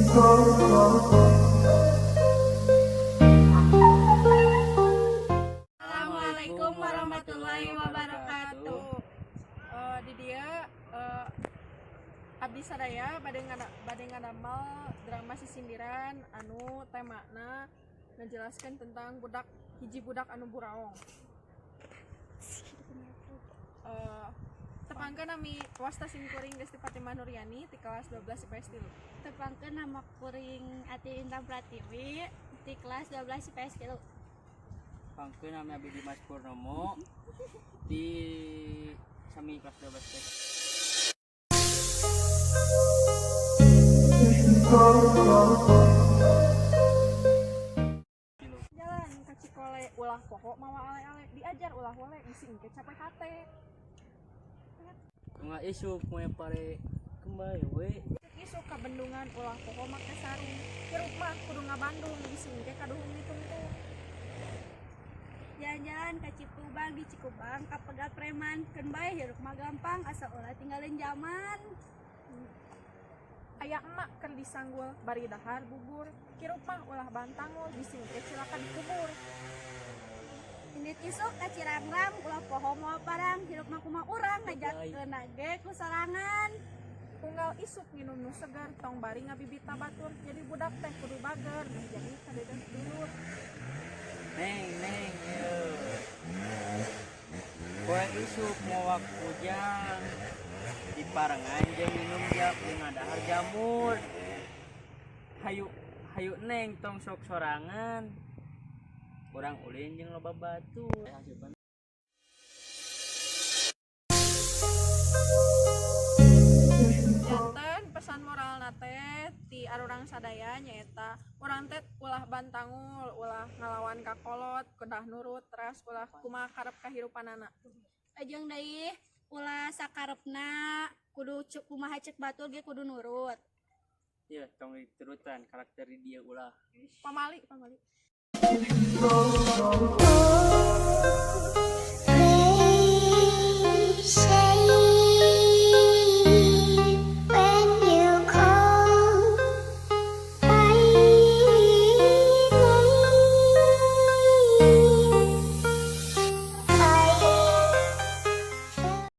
Assalamualaikum warahmatullahi wabarakatuh. Di dieu abdi sadaya bade ngadamel drama sisindiran anu temana menjelaskan tentang budak hiji budak anu buraong. Tepangkeun nami wasta simkuring Desti Fatimah Nuriani ti kelas 12 IPS 3. Tepangkeun nama kuring Ati Intan Pratiwi di kelas 12 IPS 3. Pangkeun nami abdi Dimas Purnomo di sami kelas 12 TK. Jalan ka Cikole ulah poho mawa ale-ale, diajar ulah wale bisi engke capek hate. Nggak isuk moe pare kembali we. Isuk ka bendungan ulah poho make sarung, hirup mah kudu ngabandung bisi engke kaduhung ditungtung. Jalan-jalan ka Cikubang, di Cikubang kapegat preman, keun bae hirup mah gampang asa ulah tinggalin zaman. Aya emak keur disanggul bari dahar bubur, hirup mah ulah bantangul bisi engke cilaka dikubur. Indit isuk ka Cirangrang ulah poho mawa parang, hirup mah kumaha urang ngajakeun ge ku sorangan. Unggal isuk nginum nu seger, tong bari ngabibita batur, jadi budak teh kudu bager meh jadi kadeudeung dulur. Neng neng ye. Poe isuk mawa kujang diparengan jeung minum jamu ngadahar jamur. Hayu hayu neng, tong sok sorangan. Urang ulin jeung loba batu. Janten pesan moral teh ti arurang sadaya nyaeta urang teh ulah bantangul, ulah ngalawan ka kolot, kedah nurut, teras ulah kumaha karep kahirupanana. Ajeng deui ulah sakarepna, kudu cek kumaha cek batur ge kudu nurut. Ya, tong diturutan karakter di dia ulah. Pamali pamali.